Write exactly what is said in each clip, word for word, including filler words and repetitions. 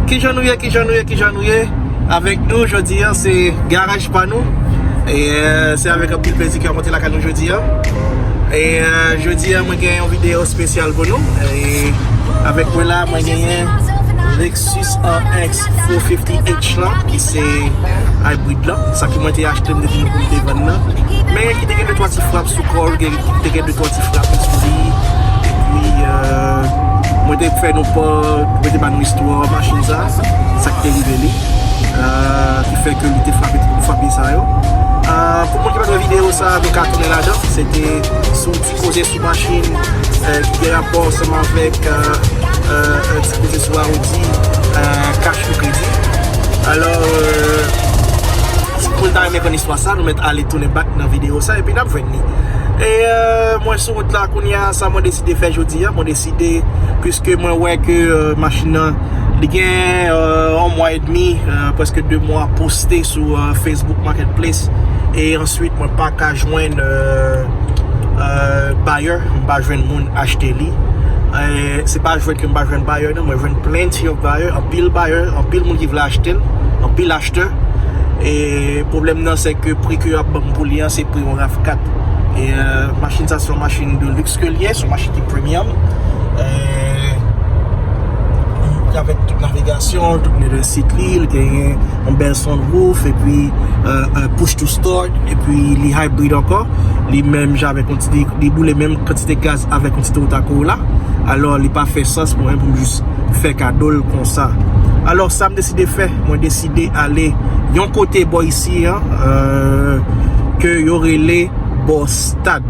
Kijan nou ye, kijan nou ye, kijan nou ye? Avèk nou jodi a, se garaj pa nou. E euh, se avèk anpil plezi ke mwen te lakay nou jodi a. E euh, jodi a, mwen gen yon videyo espesyal pou nou. E avèk mwen la, mwen genyen Lexus R X four fifty H lan, ki se hybrid lan. Sa ki mwen te achte, m te di nou pou m te vann nan. Men ki te gen de twa ti frap sou kò l, gen, ki te gen de twa ti frap sou li. Epi euh, mwen te fè nou pa, mwen te ba nou istwa machin sa, sa ki te rive li, euh, ki fè ke li te frape tout frape sa yo. Euh, pou moun ki pa t wè videyo sa, nou ka tounen ladan. Se te sou ti koze sou machin, euh, ki gen rapò ansanm avèk euh, euh, euh, ti koze sou Audi, euh, cash ou kredi. Alò, euh, si moun ta renmen konn istwa sa, nou mèt ale tounen back nan videyo sa, epi n ap jwenn li. E euh, mwen sou wout la kounye a, sa mwen deside fè jodi a, mwen deside, piske mwen wè ke euh, machin nan, li gen euh, yon mwa edmi, euh, prèske de mwa poste sou euh, Facebook Marketplace, e answit mwen pa ka jwenn euh, euh, buyer, m pa jwenn moun achte li. E se pa jwenn ke m pa jwenn buyer non, mwen jwenn plenty of buyer, anpil buyer, anpil moun ki vle achte l, anpil achtè. E pwoblèm nan se ke pri ke yo ap ban m pou li an, se pri yon rav kat. E euh, machin sa se yon machin de luxe ke l ye, se yon machin ki premium. E avèk tout navigasyon, tout leader seat li, li genyen yon bèl sunroof, epi euh, euh, push to start, epi li hybrid ankò. Li menm jan avèk yon ti, li boule menm kantite gaz avèk yon ti Toyota Corolla. Alò, li pa fè sans pou mwen pou m jis fè kado l konsa. Alò, sa m deside fè, mwen deside ale yon kote bò isi an, euh, ke yo rele bò stad.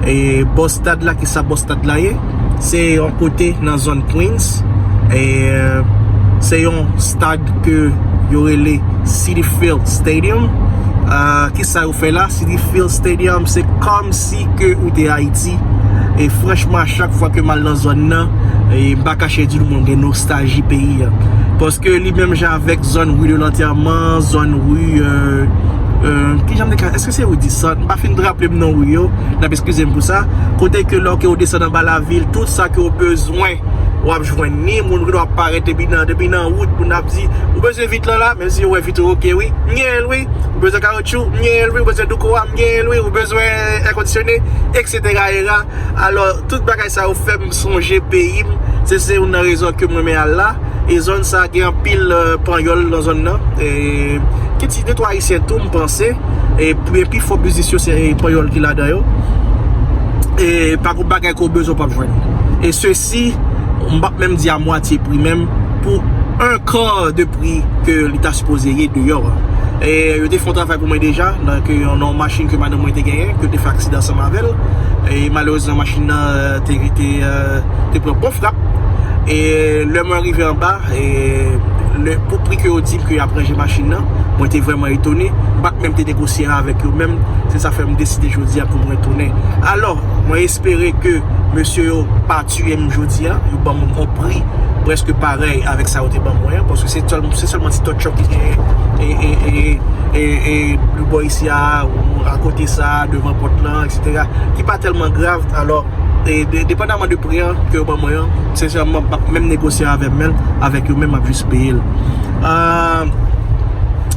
E bò stad la, ki sa bò stad la ye? Se yon kote nan zòn Queens. E euh, se yon stad ke yo rele Citi Field Stadium. Euh, ki sa yo fè la? Citi Field Stadium, se kòmsi ke ou te Ayiti. E franchman, a chak fwa ke m al nan zòn nan, e m pa kache di nou, mwen gen nostalji peyi a. Paske li menm jan avèk zòn Rue de l'Enterrement, zòn Rue euh, euh, ki jan m te ka, èske se Rue du Centre? M pa fin raple m non rue yo, n ap eskize m pou sa. Kote ke lè ke ou desann anba lavil, tout sa ke ou bezwen, w ap jwenn ni moun ki ap parèt depi nan, depi nan wout, moun ap di, ou bezwen vit lan la, menm si yo wè vit ou, oke wi, m genyen l wi, ou bezwen kawotchou, m genyen l wi, ou bezwen douko a, m genyen l wi, ou bezwen èkondisyone, etsetera, etsetera. Alò, tout bagay sa yo fè m sonje peyi m. Se, se youn nan rezon ke m renmen al la. E zòn sa gen anpil euh, panyòl nan zòn nan. E gen ti de twa ayisyen tou, m panse. E pi, pifò biznis yo, se panyòl ki ladan yo. E pa gon bagay ke w bezwen w p ap jwenn. E sesi, m p ap menm di a mwatye pri menm, pou un quart de pri ke li ta sipoze ye deyò a. E yo te fè yon travay pou mwen deja, nan ke yon, yon machin ke madanm mwen te genyen, ke yo te fè aksidan ansanm avè l. E malerezman, machin nan euh, te, te, euh, te pran bon frap. E lè mwen rive anba, e lè, pou pri ke yo di m ke y ap ranje machin nan, mwen te vrèman etone. M pa t menm te negosye avèk yo menm. Se sa fè m deside jodi a pou mwen tounen. Alò, mwen espere ke mesye yo pa tiye m jodi a. Yo ban m yon pri prèske parèy avèk sa yo te ban mwen an, paske se sèl, se sèlman ti touch up ki genyen e, e, e, e, e, e bò isi a, ou akote sa, devan pòt lan, etsetera, ki pa tèlman grav. Alò, e de, depandaman de pri an ke yo ban mwen an, sensèman, m p ap menm negosye avè m, men avèk yo menm, m ap jis peye l. Ah,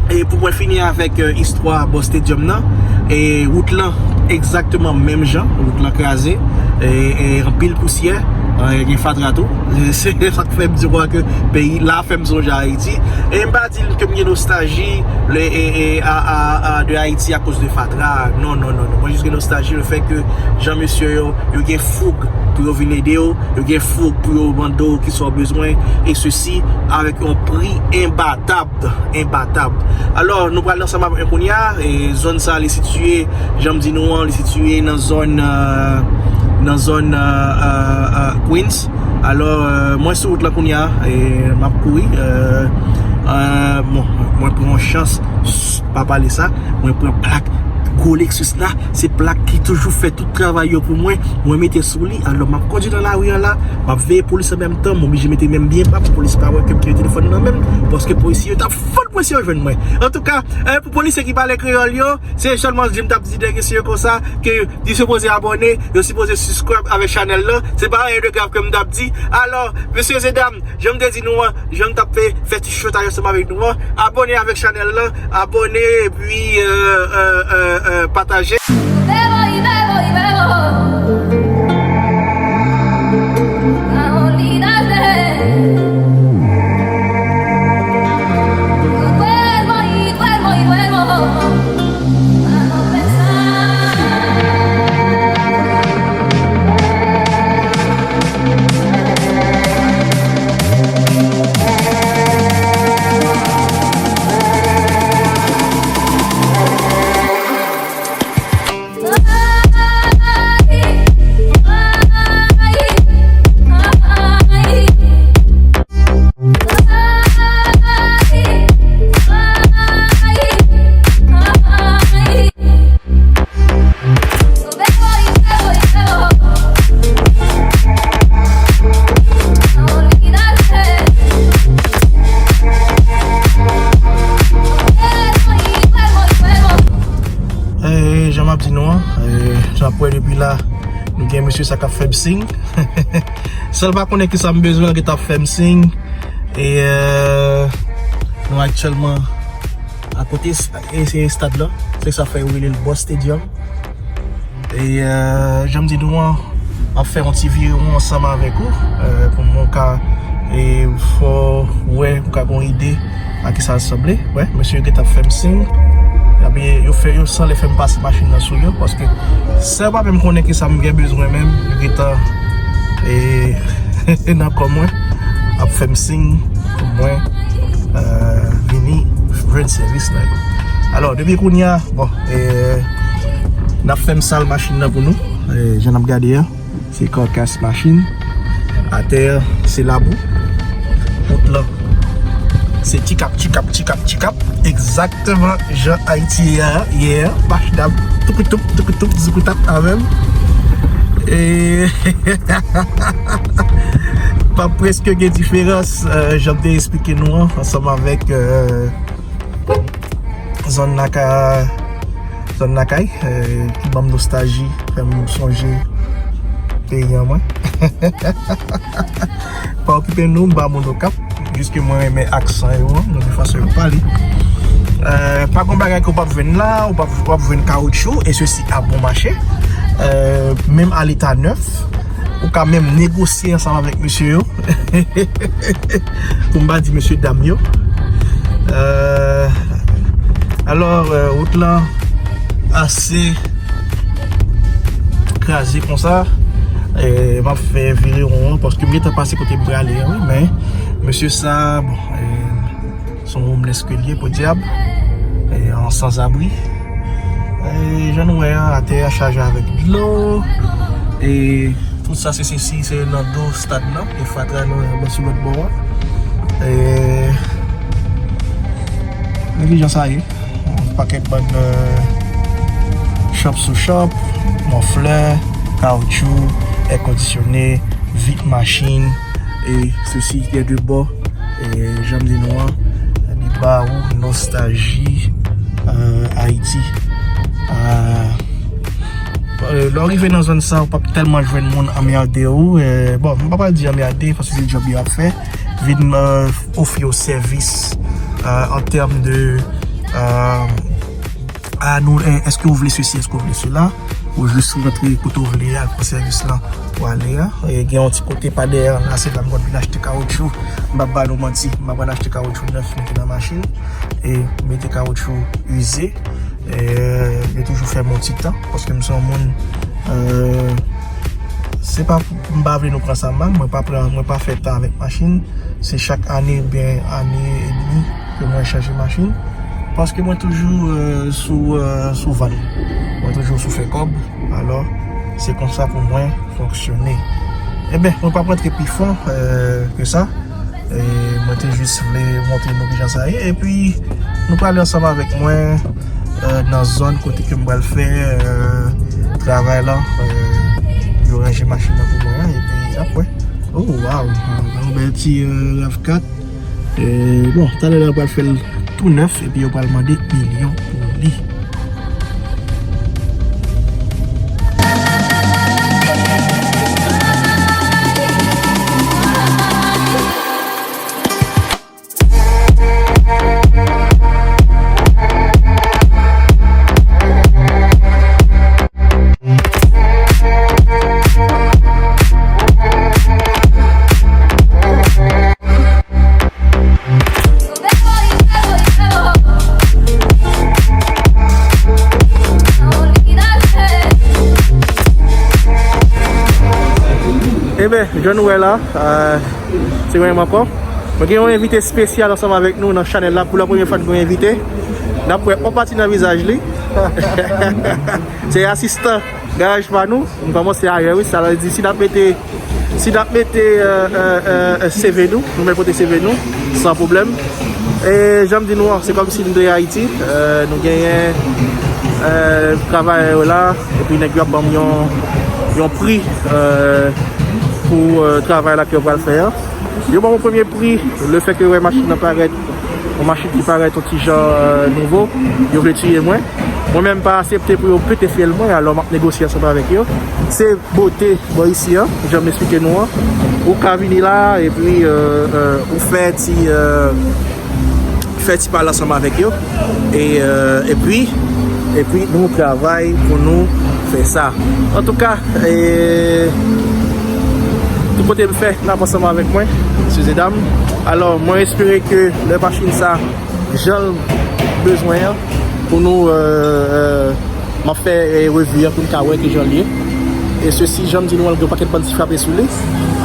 e pou mwen fini avèk euh, istwa bò stadium nan, e wout lan egzakteman menm jan, wout lan kraze, e, e anpil pousyè, e gen fatra tou. Se sa k fè m di w ke peyi la fè m sonje Ayiti. E m pa di ke m gen nostalji le, e, e, a, a, a, de Ayiti akoz de fatra. Non, non, non, non. Mwen jis gen nostalji le fèt ke jan mesye yo, yo gen foug pou yo vin ede w, yo gen foug pou yo mande w kisa w bezwen, e sesi avèk yon pri enbatab, enbatab. Alò, nou pral ansanm avèk mwen kounye a, e zòn sa, li sitiye, jan m di nou an, li sitiye nan zòn, euh, nan zòn euh, euh, euh, Queens. Alò, euh, mwen sou wout la kounye a, e m ap kouri. Euh, euh, bon, mwen pran yon chans, pa pale sa, mwen pran plak Gwo Lexus la, se plak ki toujou fè tout travay yo pou mwen. Mwen mete sou li, alò m ap kondui nan lari an la, m ap veye polis an menm tan, m oblije mete men m byen ba pou polis pa wè ke m kenbe telefòn nan men m, paske polisye yo t ap fann mwen si yo jwenn mwen. Antouka, eh, pou polisye ki pale kreyòl yo, se sèlman di m t ap di nèg yo konsa, ke yo sipoze abòne, yo sipoze subscribe avèk chanèl lan. Se pa anyen de grav ke m t ap di. Alò, mesye e dam, jan m te di nou an, jan m t ap fè, fè ti chotay ansanm avèk nou an, abòne avèk chanèl lan, abòne, epi, euh, euh, euh, euh, pataje. Eh, jan m ap di nou an, eh, jan ap wè depi la, nou gen mesye sa k ap fè m siy. San l pa konnen kisa m bezwen, l gentan ap fè m siy. E, euh, nou aktyèlman akote s-, e se estad la. Se sa fè yo rele l Boss Stadium. E, euh, jan m di nou an, m ap fè yon ti viwon ansanm avèk ou, euh, pou mwen ka, e, fè w wè, ou ka gen yon ide a kisa l sanble. Wè, mesye yo gentan ap fè m siy. Epi, yo fè, yo sanle fè m pase machin nan sou yo, paske san yo pa menm konnen kisa m gen bezwen menm, yo gentan, e, nan kò mwen, ap fè m siy pou mwen, euh, vini jwenn sèvis nan yo. Alò, depi kounye a, bon, e, n ap fè m sal machin nan pou nou. E, jan n ap gade a, se karkas machin. Atè a, se labou. Wout lan, se tchikap, tchikap, tchikap, tchikap. Egzakteman jan Ayiti ye a, yeah, bach dab, toukoutoup, toukoutoup, zoukoutap avè m. E pa preske gen diferans, euh, jan m te eksplike nou an, ansanm avèk, euh, zòn lakay, zòn lakay, euh, ki ban m nostalji, fè m sonje peyi an mwen. Pa okipe nou, m pa moun Okap. Jiske mwen renmen aksan yo an, nan fason yo pale. Euh, pa gon bagay ke w p ap jwenn la, w p ap, w ap jwenn kawotchou, e sesi a bon mache. Euh, menm a leta nèf, ou ka menm negosye ansanm avèk mesye yo. Pou m pa di mesye dam yo. Euh, alò, euh, wout lan ase kraze konsa. E m ap fè vire won an, paske m gentan pase kote m prale an, wi, men mesye sa, bon, e, se yon homeless ke l ye, podyab. E, yon sanzabri. E, jan nou wè a, atè a chaje avèk dlo. E, tout sa, se, se, se, se nan do stad lan. E fatra nan, nan sou lòt bò a. E, men ki jan sa ye. Yon pakèt bann, euh, chòp sou chòp, mòflè, kawotchou, èkondisyone, vit machin, e sesi dè de bò, e jan m di nou an, li ba ou nostalji, euh, Ayiti. Euh, euh, lè w rive nan zòn sa, ou p ap tèlman jwenn moun anmède ou. Euh, bon, m pa pral di anmède, paske se djòb yo ap fè. Vin, euh, ofri yo sèvis, euh, an tèm de, euh, a nou, eh, èske w vle sesi, èske w vle sela, ou jis rantre kote w vle a, pran sèvis lan, ou ale a. E gen yon ti kote pa dèyè an la, se la m konn vin achte kawotchou. M p ap ba nou manti, m pa pral achte kawotchou nèf mete nan machin, e mete kawotchou ize. E, yo toujou fè m yon ti tan, paske m se yon moun, euh, se pa, m pa vle nou pran sa mal, mwen pa pran, mwen pa fè tan avèk machin. Se chak ane oubyen ane edmi ke mwen chanje machin. Paske mwen toujou, euh, sou, euh, sou vann. Mwen toujou sou fè kòb. Alò, se konsa pou mwen fonksyone. Eben, mwen p ap rantre pi fon, euh, ke sa. E mwen te jis vle montre nou kijan sa ye. Epi, nou prale ansanm avèk mwen, euh, nan zòn kote ke m pral fè, euh, travay la, euh, yo ranje machin nan pou mwen an, epi apre, oh, wow, yon bèl ti, euh, rav kat. Euh, bon, talè la yo pral fè l tou nèf, epi yo pral mande milyon pou li. Ebyen, jan nou wè la, euh, se mwen menm ankò. Mwen gen yon envite espesyal ansanm avèk nou nan chanèl la. Pou la premyè fwa n gen yon envite. N ap wè yon pati nan vizaj li. Se asistan garaj pa nou. Nou kòmanse ayè, wi. Sa vle di, si n ap mete, si n ap mete, euh, euh, euh, C V nou, nou mèt pote C V nou, san pwoblèm. E jan m di nou an, se kòmsi nou te Ayiti. Euh, nou genyen, euh, travayè yo la, epi nèg yo ap ban m yon, yon pri, euh, pou, euh, travay la ke yo pral fè an. Yo ban m yon premye pri, lefètke yo wè machin nan parèt, yon machin ki parèt yon ti jan, euh, nouvo, yo vle tiye mwen. Mwen menm pa aksepte pou yo pete fyèl mwen, alò m ap negosye ansanm avèk yo. Se bote bò isi an, jan m esplike nou an. Ou ka vini la, epi, euh, euh, ou fè ti, euh, fè ti pale ansanm avèk yo. E, euh, epi, epi nou travay pou nou fè sa. Antouka, e, tout kote m fè, n ap ansanm avèk mwen, mesye e dam. Alò, mwen espere ke lè machin sa, jan l bezwen an, pou nou, euh, euh, m ap fè, euh, revi an pou n ka wè ki jan l ye. E sesi, jan m di nou an, l gen yon pakèt bann ti frape sou li.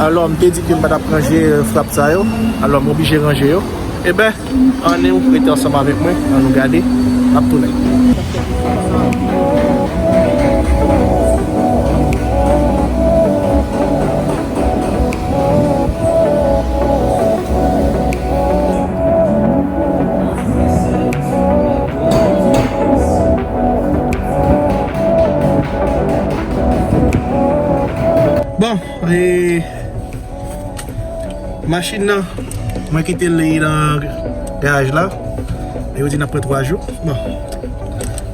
Alò, m te di ke m pa t ap ranje, euh, frap sa yo. Alò, m oblije ranje yo. Eben, ann nou rete ansanm avèk mwen, ann nou gade, n ap tounen. Bon, e, machin nan, mwen kite l nan garaj la. E yo di n ap pran twa jou. Bon,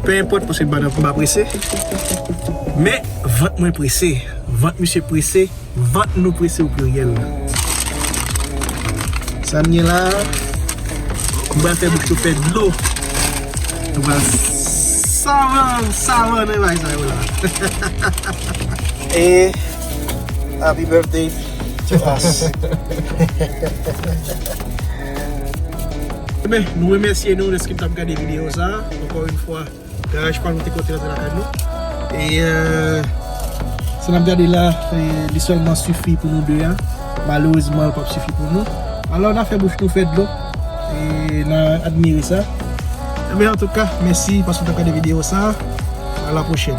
pe enpòt, paske m pa nan, m pa prese. Men, vant mwen prese. Vant misye prese. Vant nou prese o pliryèl. Sa n gen la, nou pral fè bouch nou fè dlo. Nou pral savan, savan nan bagay sa yo la. E happy birthday to us. Eben, nou remèsye nou dèske n t ap gade videyo sa a. Ankò yon fwa, garaj pa nou te konte rantre lakay nou. E, euh, sa n ap gade la, e, li sèlman sifi pou nou de a. Malerezman, l p ap sifi pou nou. Alò, n a fè bouch nou fè dlo. E n a admire sa. Ebyen, antouka, mèsi paske w t ap gade videyo sa. A la pwochèn.